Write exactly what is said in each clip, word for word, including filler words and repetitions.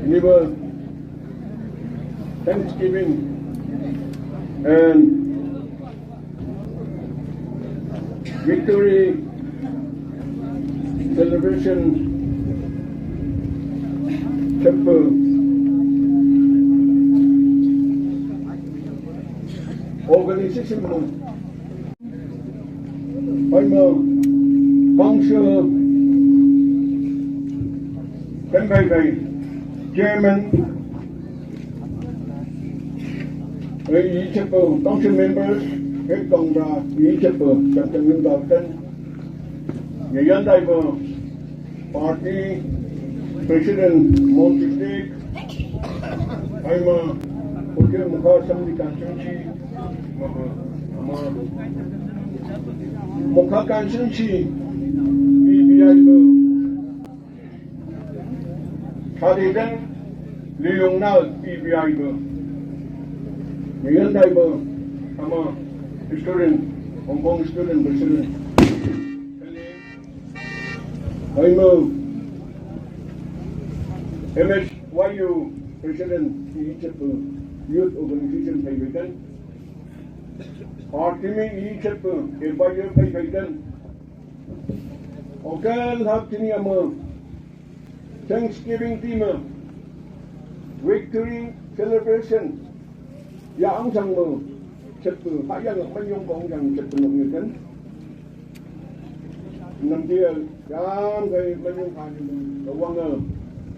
Liver Thanksgiving and Victory Celebration Chapel Organization Paima Council Pempei Chairman, Ichapa Council Members, Head Congra, Ichapa Captain Dalton, Yayan Daiba, Party President Monty State, Paima Hotel Mukha Assembly Constituency, Mukha Constituency, B B I Haridan Liyongnal P B I ba. Ngayon tayo ba? Ama student, Hong Kong student president. Ay mo, M S Y U president, Ichip Youth Organization Paibitan. Or Timmy Ichip, advisor Paibitan. Hotel hap tini ama. Thanksgiving tea ma, victory celebration. Ya ang chang mo, chet tu, ha yang man yong kong yang chet tu nong kan. Nam dia, jam kai man yong kan, ka wang a,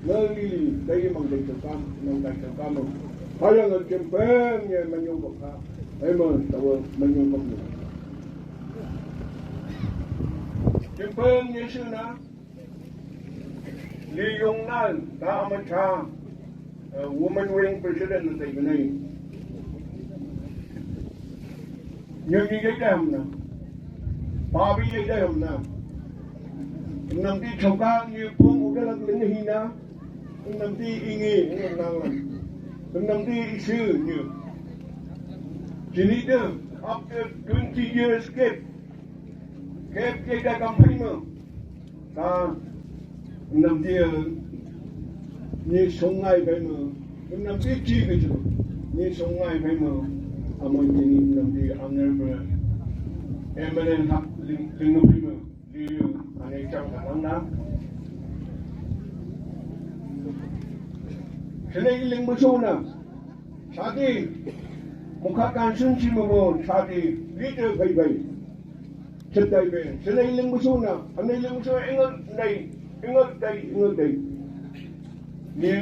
ngal li li, dai mang dai chau kam, mang dai chau kam mo. Ha yang a jem pem ye man yong kong ka. Ai mo, tawa man yong kong mo. Jem pem ye shu na. Li Yong Nan, ta ama cha, uh, woman wing president na tai bnai. Nyo ni yai dam na. Pa bi yai dam na. Nam ti choka ni pung u da lak ling hi na. Nam ti ingi, nam nang la. Nam ti isu ni. Jini de, after twenty years gap, gap yai da kam phai mo. Ta, nam ti, ni song ngai bai mo. Nam ti chi ke chu. Ni song ngai bai mo. Amo ti ni nam ti anger ber. M L A hak ling, ling bai mo. Li, ane chang ka lang na. Kene ling mo chu na. Chati. Mukha kan sun chi mo bo. Chati. Li te bai bai. Chit dai be, chit dai ling bu su na, an dai ling bu su, ingal dai, ingal dai, ingal dai. Ni,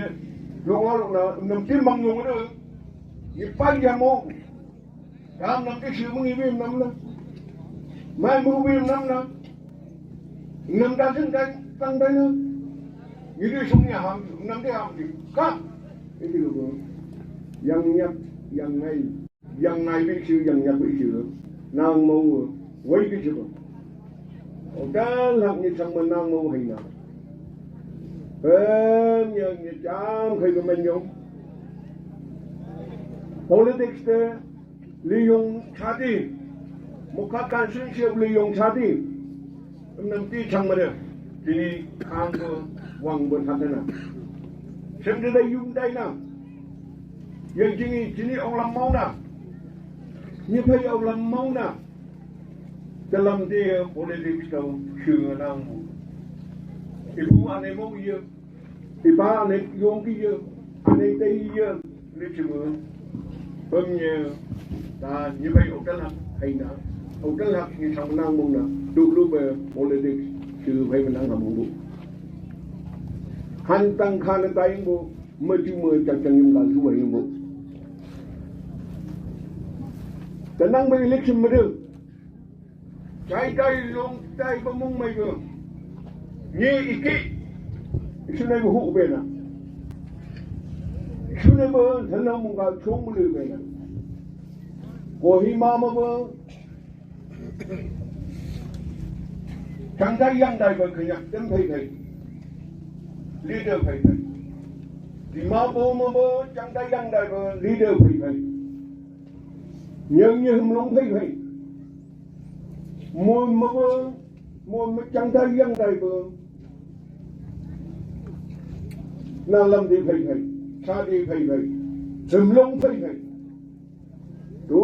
long a long na, nam ti mang long de, ni pan ya mo. Kam nam ti shi mo ni bi nam na. Mai mo bi nam na. Nam da sin dai, tang dai na. Ni di sung ya ham, nam di ham di. Ka. Ini lo. Yang nyap, yang ngai. Yang ngai bi chu, yang nyap bi chu. Nang mo, wai bi chu. O ta lak ni chang ma nang mo hai na. Em, yang ni cham khai ko man yong. Politics te, li yong chati. Mukha kan sun shi li yong chati. Nam ti chang ma de. Tini khang bo, wang bo tha na. Sem de yung dai na. Yang jing i, jing i ong lam mau na. Ni phai ong lam mau na. Dalam dia politics tau shu nang bu. Ibu ane mau ye. Iba ane yong ki ye. Ane te ye. Ni chimu. Pem ye. Ta ni phai ong dalam hai na. Ong dalam ni chang nang mau na. Dulu be politics shu phai nang ham bu. Han tang khan tai bu. Maju mo chang chang yung ka su wa yung mo. Tanang ba election mo de. Chai tai long tai ba mong mai go. Ni iki. Isu nai ba hu be na. Isu nai ba than long mong ka chong mo le be na. Ko hi ma ma ba. Chang dai yang dai ba khnyak tem phai phai. Leader phai phai. Di ma bo ma bo chang dai yang dai ba leader phai phai. Nyang nyang long phai phai. Mo ma bo mo ma chang dai yang dai ba. Nalam de phei phei, sa de phei phei, hemlong phei phei. To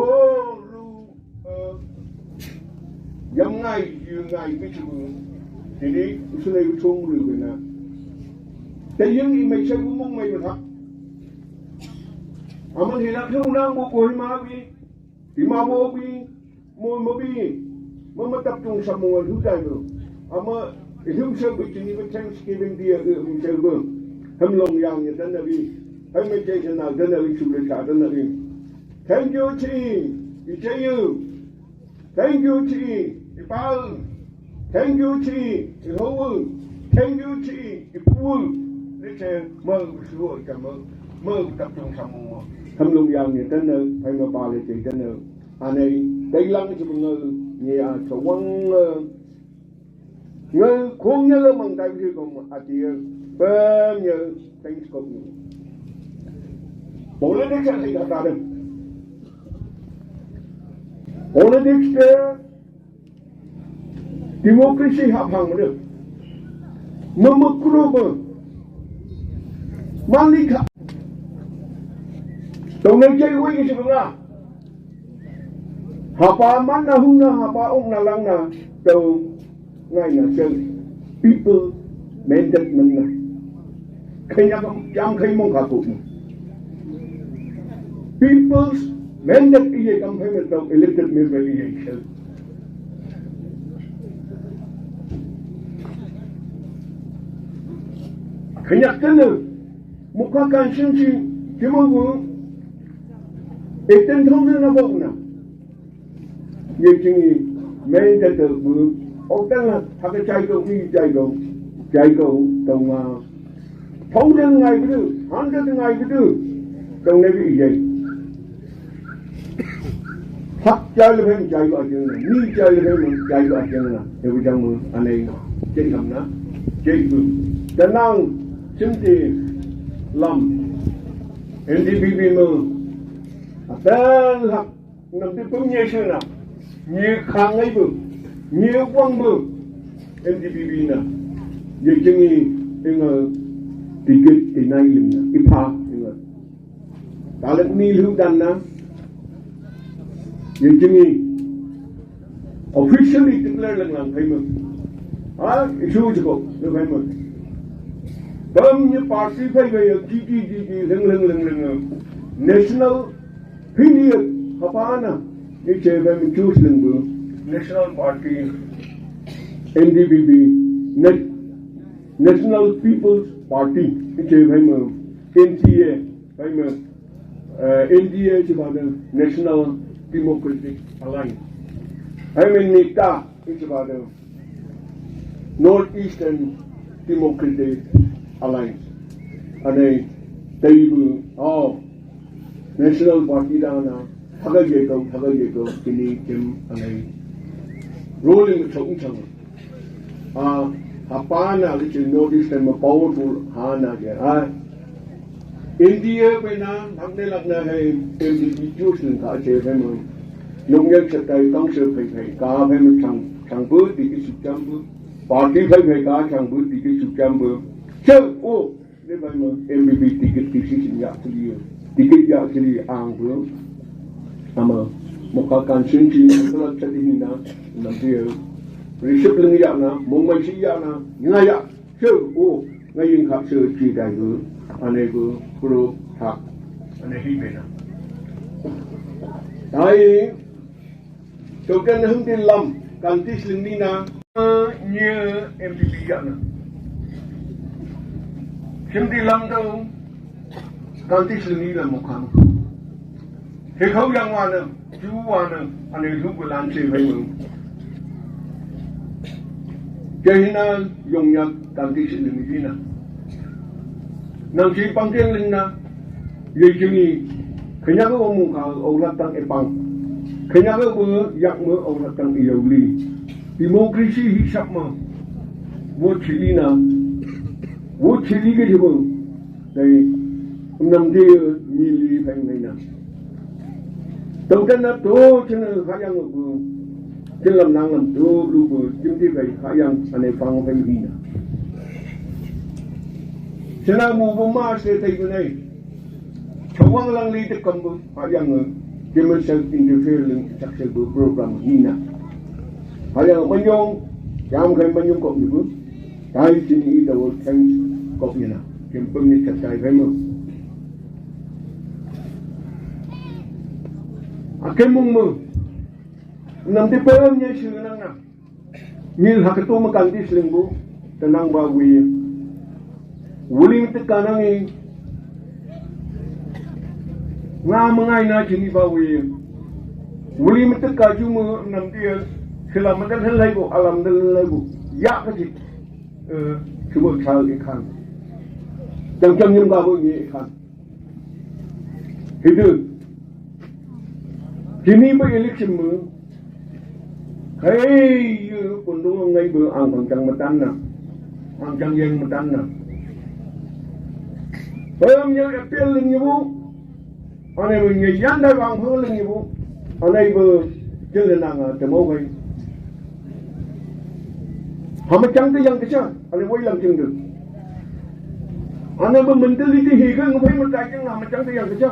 lu, eh, yam ngai, yu ngai ke chu. Tini, usulai uchong lu ke na. Te yung i mai sai bu mong mai bu thak. Aman hilak lu nang bu ko hima bi. Ima mo bi, mo mo bi, mo mo tap tung sa mo lu dai bo. Ama, him sa bi chini bi Thanksgiving dia ke him sa bo. Hemlong yang ya dan na bi. Hai me jai sa na dan na bi, chu le sa dan na bi. Thank you, chi. I jai you. Thank you, chi. I pa. Thank you, chi. I ho. Thank you, chi. I pu. Ni che mo su ka mo. Mo tap tung sa mo. Hemlong yang ya dan na, hai mo pa le jai dan na. Anei, dai lang chu ngơ, nge a chawang ngơ. Ngơ khong ngơ mang tai chu kong a ti. Pem ngơ, thanks kong ngơ. Politics a ti ka ta de. Politics te, democracy ha phang ma de. Ma ma kru ba. Mali kha. Tong nei jai wei ki chu nga. Hapa man na hung na, hapa ong na lang na, to ngai na sel. People mandate man na. Kenya kam, kam khai mong ka ko. People's mandate iye kam khai me to elected member iye sel. Kenya kene, muka kan shin chi, kimo bu, eten thong na bok na. Ye chingi, men ta ta bu, ok tang ha, ha ka chai ko, ni chai ko, chai ko, tong ma. Thousand ngai bu, hundred ngai bu, tong ne bi ye. Hak chai le phen chai ko a jeng na, ni chai le phen chai ko a jeng na. Ye bu jang mu, anei, chai kam na, chai bu. Tanang, chim ti, lam. N D P P mu, a tan hak, Nam ti pum nye shena. Nye khang ai bu. Nye wang bu. N D P P na. Ye chingi inga ticket inai lim na. Ipa inga. Talak mi lu dan na. Ye chingi officially declare lang lang payment. Ha, issue chiko, le payment. Pam ye party pay ga ye G G G G, leng leng leng leng. National P D F, hapana, iche vem choose lingbu, National Party, N D P P, Nat-, National People's Party, iche vem, N D A, vem, eh, N D A iche vada, National Democratic Alliance. Vem nita, iche vada, North Eastern Democratic Alliance. Ane taibu, oh, National Party dana, thaga ye kau, thaga ye kau, kini kim ane. Rolling chong chang. Ah, hapana lichi North Eastern ma powerful hana ye. Ah, N D A pe na, lak ne lak na hai, M D P juice ning ka che hai mo. Nong yak chat kai kang che phai phai, ka hai mo chang, chang bu di ki su cham bu. Party phai phai ka chang bu di ki su cham bu. Che, oh, ne phai mo, M D P ticket decision ya chili, ticket ya chili ang bu. Ama, mo ka kan chin chin, ka la chat di na, nam di. Receipt ling ya na, mo mai chi ya na, nga ya. Sir, oh, ngai yin khap sir chi dai gu, ane gu, pro thak, ane hi bena. Dai, to kan hum di lam, kan tis ling ni na, nye M D P ya na. Sim di lam to, kan tis ling ni na mo kham. He khau yang wa ne, ju wa ne, ane ju gu lan che phai mo. Ke hina yong yak kan ti shi ni mi na. Nang chi pang tiang ling na. Ye chi ni. Kenya ko mu ka o lat tang e pang. Kenya ko bu yak mo o lat tang e yau li. Democracy hi sap ma. Wo chi li na. Wo chi li ke ji mo. Dai, nam di mi li phai ngai na. Tau dan na to chen ha yang bu. Chen lam nang lam to lu bu. Jim di phai ha yang ane pang phai hi na. Chana mu bu ma se tai bu nai. Chawang lang li de kam bu. Ha yang, eh, kemen sel interfere leng chak sel bu program ni na. Ha yang manyong, yam kai manyong kok ni bu. Tai sini i da wo thanks kok ni na. Kem pem ni chak tai kai mu. A kem mung mu. Nam de pem ni shi nang na. Mil ha ketu makan di selingbu, tenang ba wi. Wuli metek kanang i, nga mengai na chini ba wi. Wuli metek kaju me nam dia, sila metek helai bu, alam dan helai bu. Ya kaji, eh, cuma chal ikan. Jang jang nyem gabu ni ikan. Hidu. Kini ba election mu. Hei, yu kundung ngai ba ang pang chang matan na. Ang chang yang matan na. Pem nya appeal ling yu bu. Ane ba nya yan dai wang pang ling yu bu. Ane ba jil na nga te mo bai. Hama chang te yang kecha, ale wai lang chang de. Ana ba mentality hi ka ngai ma ta chang hama chang te yang kecha.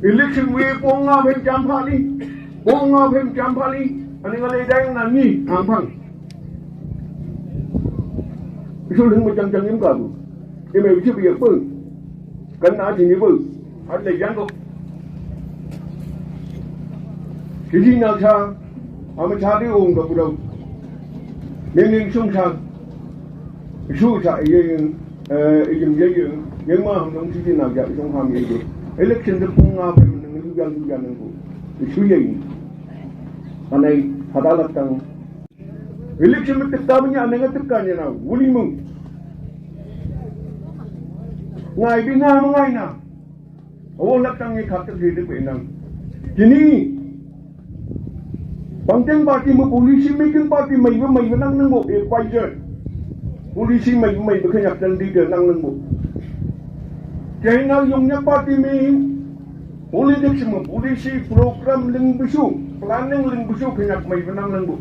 Election wi pong nga phem cham pha li. Pong nga phem cham pha li. Ani nga le dai na ni ang phang. Su lung ma chang chang yim ka bu. Ime chi bi ya pung. Kan na chi ni bu. Hat le yang ko. Kiji na cha, ama cha di ong ka pudau. Ning ning sung cha, su cha ye yin, eh, yin ye yin, yin ma ham nong chi di na ja sung ham ye ye. Election de pung nga pe ning lu ya lu ya nang ko. Su ye yin. Anai, hada la tang. Election mi tikka mi nya neng tikka nya na wuli mu. Ngai bi na mu ngai na. Awo lak tang ni khak tak ri de pe nang. Kini. Pangteng party mu policy making party mai ba mai ba nang nang bo e pai je. Policy mai ba mai ba khanyak tang di de nang nang bo. China yong nya party mi Politics ma policy program ling bisu, planning ling bisu khanyak mai ba nang nang bu.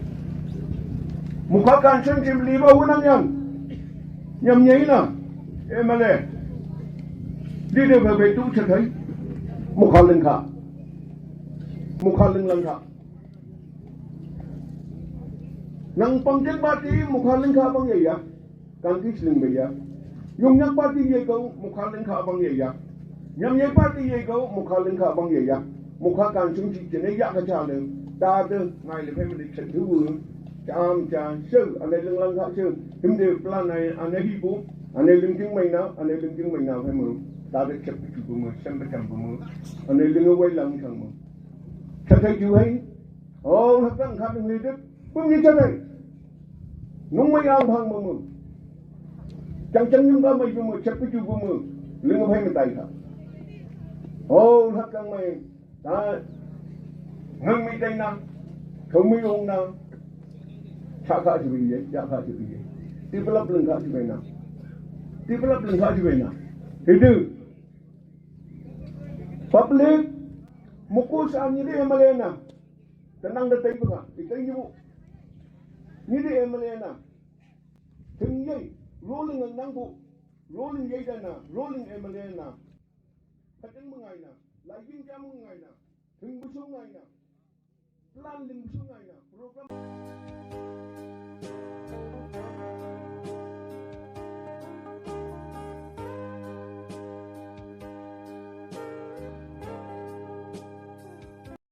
Mukha kansan chim li ba wu nang yang. Nyam nyai na. M L A. Di de ba bai tu chathai. Mukha ling kha. Mukha ling lang kha. Nang pangkeng ba ti mukha ling kha bang ya ya. Kan ki sling be ya. Yung nyak party ye ko mukha ling kha bang ye ya. Nyam ye party ye ko mukha ling kha bang ye ya. Mukha kan chung chi chene ya ka cha le. Ta de ngai le family chen tu wu. Cham cha shu ane ling lang kha shu. Him de plan ai ane hi bu. Ane ling ting mai na, ane ling ting mai na family. Ta de chep chu bu mo, sem ba cham bu mo. Ane ling wai lang chang mo. Cha kai ju hai. Oh, ha kan kha ling le de. Pun ni cha kai. Nung mai ang phang bang mu. Chang chang nyum ga mai bang mu, chep pi ju bang mu. Ling phai mi tai kha. Oh, lhat kang mai. Ta. Ngang mi tai na. Khong mi ong na. Cha kha ju ye, ya kha ju ye. Ti pelap ling kha ju na. Ti pelap ling kha ju na. Hidu. Public. Mukus ang ni de malena. Tenang da tai banga, itai ni bu. Ni de M L A na. Teng yai, rolling ang nang bu. Rolling yai da na, rolling M L A na. Pateng mengai na, lai jing jam mengai na. Teng bu su ngai na. Plan ling bu su ngai na. Program